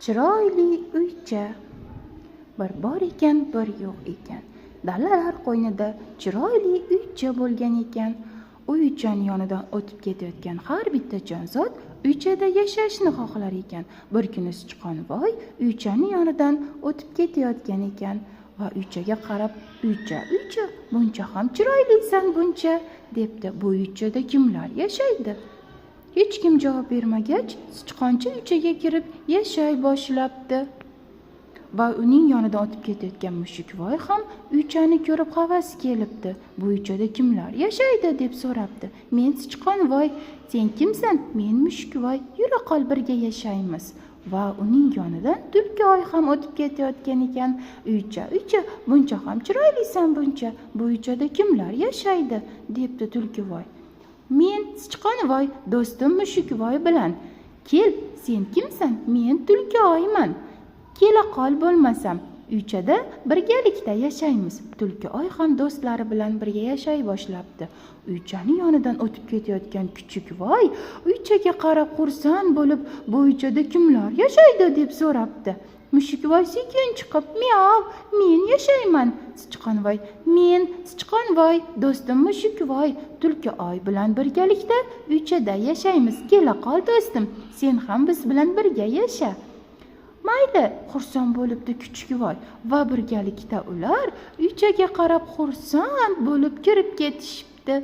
Chiroyli uycha. Bir bor ekan, bir yo'q ekan. Dalalar qo'ynida chiroyli uycha bo'lgan ekan. Uychani yonidan o'tib ketayotgan har bitta jonzot uychada yashashni xohlar ekan. Bir kuni sichqonvoy uychani yonidan o'tib ketayotgan ekan va uychaga qarab, "Uycha, uycha, buncha ham chiroylisan buncha", debdi. "Bu uychada kimlar yashaydi?" Hech kim javob bermagach, sichqoncha uychaga kirib yashay boshlabdi. Va uning yonidan o'tib ketayotgan mushukvoy ham uychani ko'rib havasi kelibdi. "Bu uychada kimlar yashaydi?" deb so'rabdi. "Men sichqonvoy, sen kimsan?" "Men mushukvoy, yura qol, birga yashaymiz." Va uning yonidan tulkioy ham o'tib ketayotgan ekan. "Uycha, uycha, buncha ham chiroylisan buncha, bu uychada kimlar yashaydi?" debdi tulkivoy. "Men sichqonvoy, do'stim mushukvoy bilan. Kel, sen kimsan?" "Men tulkioyman. Kela qol bo'lmasam, uychada birgalikda yashaymiz." Tulkioy ham do'stlari bilan birga yashay boshlabdi. Uychani yonidan o'tib ketayotgan kuchukvoy uychaga qarab xursand bo'lib, "Bu uychada kimlar yashaydi?" deb so'rabdi. Mushukvoy sekin chiqib, "Miyav, men yashayman." Sichqonvoy, "Men sichqonvoy, do'stim mushukvoy, tulkioy bilan birgalikda uychada yashaymiz. Kela qol do'stim, sen ham biz bilan birga yasha." Mayli, xursand bo'libdi kuchukvoy va birgalikda ular uychaga qarab xursand bo'lib kirib ketishibdi.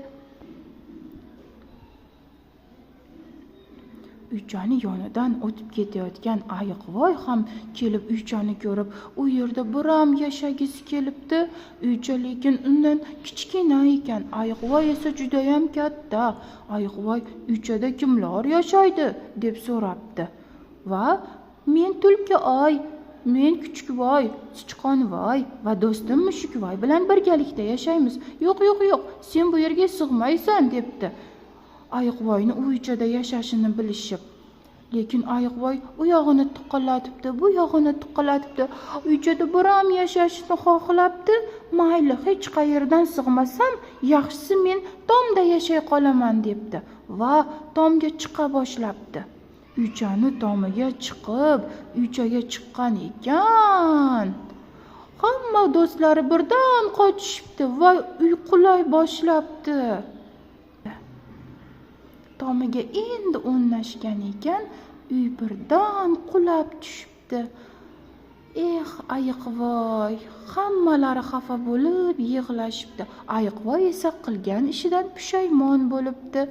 Uychani yonidan o'tib ketayotgan ayiqvoy ham kelib uychani ko'rib, u yerda biram yashagisi kelibdi. Uycha lekin undan kichkina ekan, ayiqvoy esa judayam katta. Ayiqvoy, "Uychada kimlar yashaydi?" deb so'rabdi. Va "Men tulkioy, men kuchukvoy, sichqonvoy va do'stim mushukvoy bilan birgalikda yashaymiz." "Yo'q, yo'q, yo'q, sen bu yerga sig'maysan", debdi. Ayiqvoyni uychada yashashini bilishib. Lekin ayiqvoy u yog'ini tiqillatibdi, bu yog'ini tiqillatibdi. Uychada biram yashashni xohlabdi. "Mayli, hech qayerdan sig'masam, yaxshisi men tomda yashay qolaman", debdi va tomga chiqa boshlabdi. Uychani tomiga chiqib, uychaga chiqqan ekan. Hamma do'stlari birdan qochishibdi va uy qulay boshlabdi. Tomiga endi o'rnashgan ekan, uy birdan qulab tushibdi. Eh, ayiqvoy, hammalari xafa bo'lib yig'lashibdi. Ayiqvoy esa qilgan ishidan pushaymon bo'libdi.